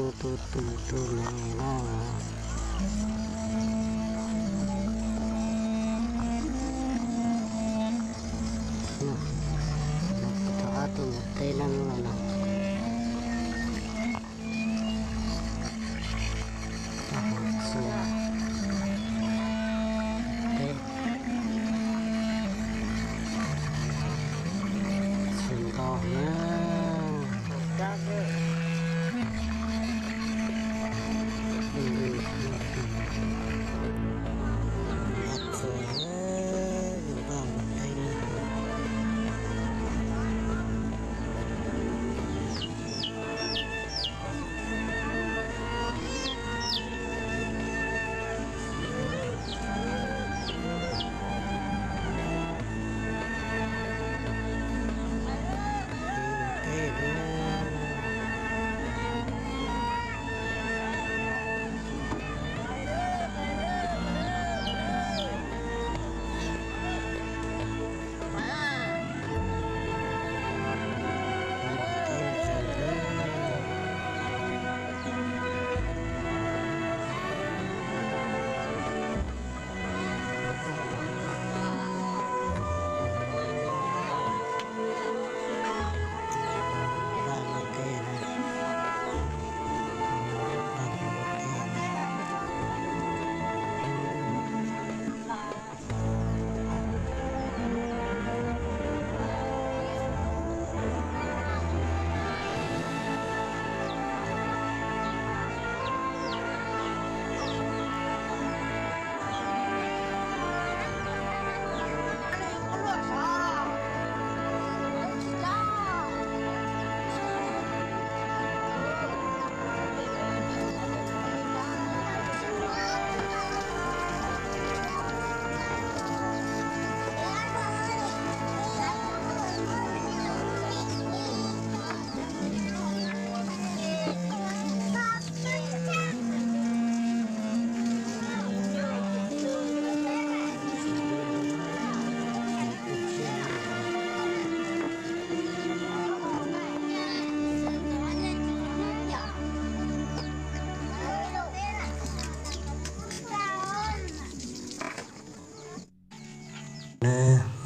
Tu tu tu no na. Tau ob tug mus teb no no. Txhua teb, txhua ntau na.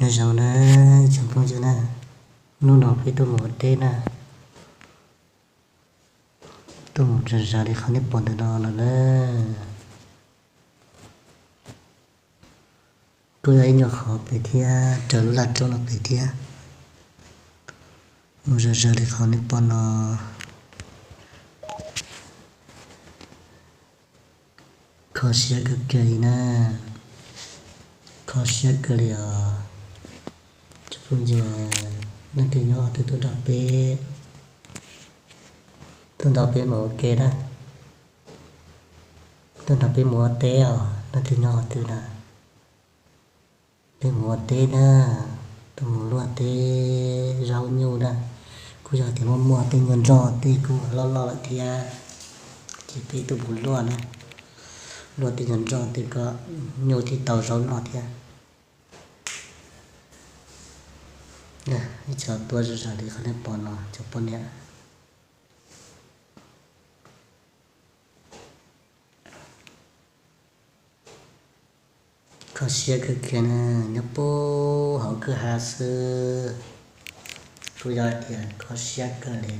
Nyob zoo na, tsoom phooj ywg na, hnub no peb tuaj mus ua teb na, tuaj mus zom zaws li qhov nej pom ntawm no no na. Kuj yog ib nyuag qhov pem thiab, raws lub laj roob no pem thiab. Mus zom zaws li qhov nej pom no. Kho siab kawg kiag li na, kho siab kawg li os. Tsoom phooj ywg, leej twg nyob qhov twg tuaj nrog peb, tuaj nrog peb mus ua ke na, tuaj nrog peb mus ua teb os, leej twg nyob qhov twg na. Peb mus ua teb na, tuaj mus luaj teb zaub nyuj na. Kuj yog tias muaj muaj tej nyuag nroj tej kuj loj loj lawm thiab, ces peb tuaj mus luaj na, luaj tej nyuag nroj tej kom nyuj thiaj tau zaub noj thiab. Ib co tuaj zom zaws li qhov nej pom no cov poj niam. Kho siab kawg kiag na, nyob puag hauv kwj ha xwb. Kuj yog tias kho siab kawg li.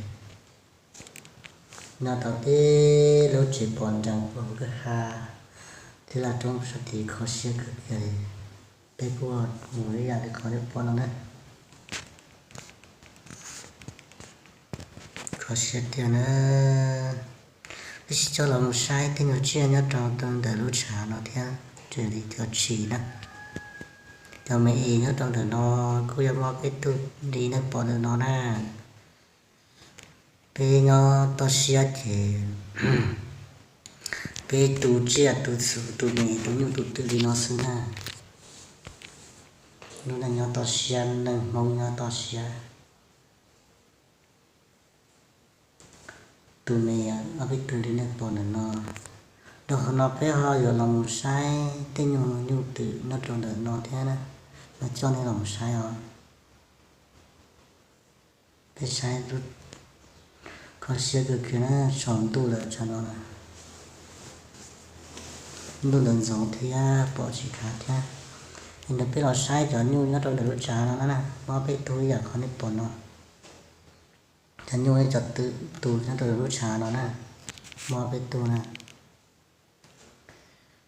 Nyob tau tib lub tsev pos nrees puag hauv kwj ha, tib laj roob sab tid kho siab kawg kiag li. Peb kuj mus ib yam li qhov nej pom no na. Kho siab tiag na. Peb sib coj los mus saib tej nyuag tsiaj nyob rau ntawm lub tshav no thiab, raws li cov tshis na. Cov me es nyob rau ntawm no kuj yog muaj peb tug li nej pom ntawm no na. Peb nyob toj siab ces peb tu tsiaj tu txhu tu me tu nyuj tu twm li no xwb na. Lub neej nyob toj siab, neej Hmoob nyob toj siab. Tus me ob peb tug li nej pom ntawm no, rau qhov no peb ho yuav los mus saib tej nyuag nyuj twm nyob rau ntawm no thiab na, mas coj nej los mus saib os. Peb saib, Kho siab kawg kiag na, tsaus ntuj lawm tsam no na. Ntuj ntxoov ntxoov thiab pom tsis khav thiab. Li ntawd peb los saib cov nyuj nyob rau ntawm lub tshav no na, muab peb tug ib yam qhov nej pom no. Cov nyuj cov twm tus nyob rau ntawm lub tshav no na, muab peb tug na.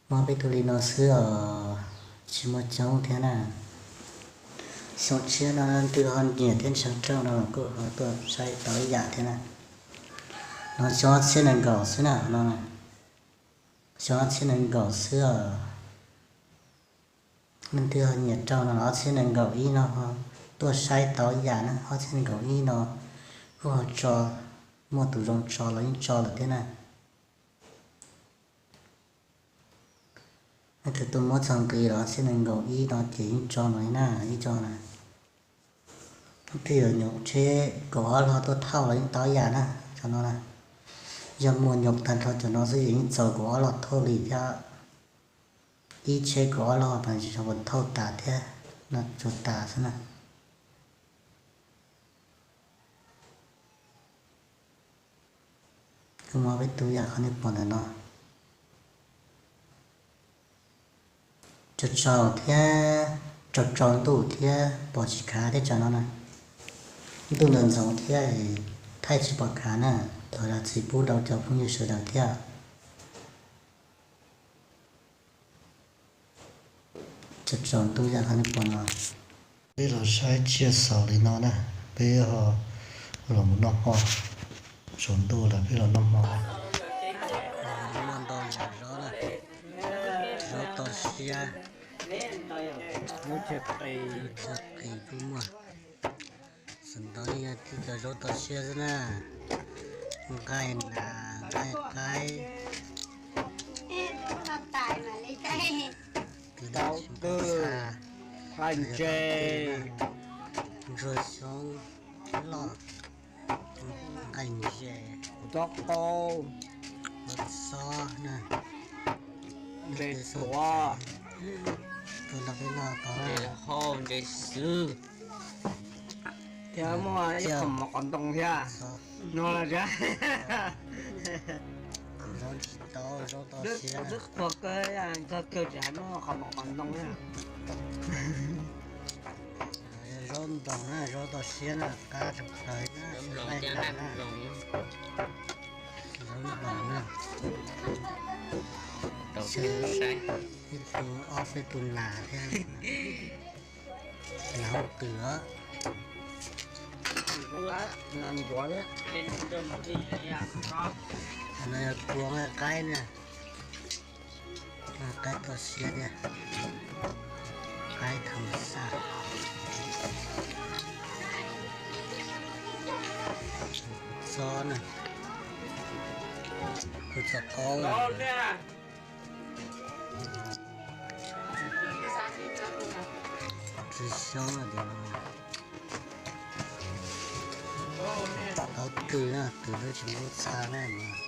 Muab peb tug li no xwb os, tsis muaj coob thiab na. Xyoo tshiab no leej twg ho nyiam thiab ntshaw rau no los kuj ho tuaj saib tau ib yam thiab na. No xyoo ob txhiab nees nkaum xwb na, no xyoo ob txhiab nees nkaum xwb os. Leej twg ho nyiam rau no ob txhiab nees nkaum ib no ho tuaj saib tau ib yam na, ob txhiab nees nkaum ib no kuj ho tso, muaj tus zoo tso los yeej tso lawm thiab na. Leej twg tuaj muab txog nqi los ob txhiab nees nkaum ib no ces yeej tso no li na, ib co na. Leej twg yuav nyuam tsheb kaum ob log tuaj thauj los yeej tau ib yam na, cov no na. Yog muaj nyuam tag nrho cov no xwb ces yeej txaus kaum ob log thauj li thiab. Ib tsheb kaum ob log mas tsis tshua thauj tas thiab, no tsuas tas xwb na. Kuj muab peb tug yam qhov nej pom ntawm no. Tsaus tsaus thiab, tsaus tsaus ntuj thiab pom tsis khav thiab tsam no na. Ntuj ntxoov ntxoov thiab, thaij tsis pom khav na. Thov zam txim pub rau cov phooj ywg sawv daws thiab. Tsaus tsaus ntuj yam qhov nej pom no. Peb los saib tsiaj xaus li no na, peb ho los mus noj hmo. Tsaus ntuj lawm peb los noj hmo. Muaj ntau yam zaub na, zaub toj siab, lub txiv qis kuj muaj. Xav ntawd yog tib co zaub toj siab xwb na. Nqaij nas, nqaij qaib, tus dab tsi, nqaij ntse, ntsuag xyoob loj, nqaij ntse, tsob qau, xob na, ntse tuav, tus loj peb loj tau hau ntse xwb. Thiab muaj ib qho mov qos ntoo thiab. No los zaub ntsis taub, zaub toj siab, twb qhuas kawg, kawg tsis hais muaj qho mov qos ntoo thiab. Zaub nploos na, zaub toj siab na, qab tshaj plaws na, zaub nploos na. Ib tug ob peb tug nas thiab. Nas hauj twm os. No yog kua nqaij qaib na. Nqaij toj siab thiab, nqaij tham xaj. Txob na, kuv txoj qaub. Tsis xyoob tias no. Tau twm na, twm lawv tsis muaj lub txha na no.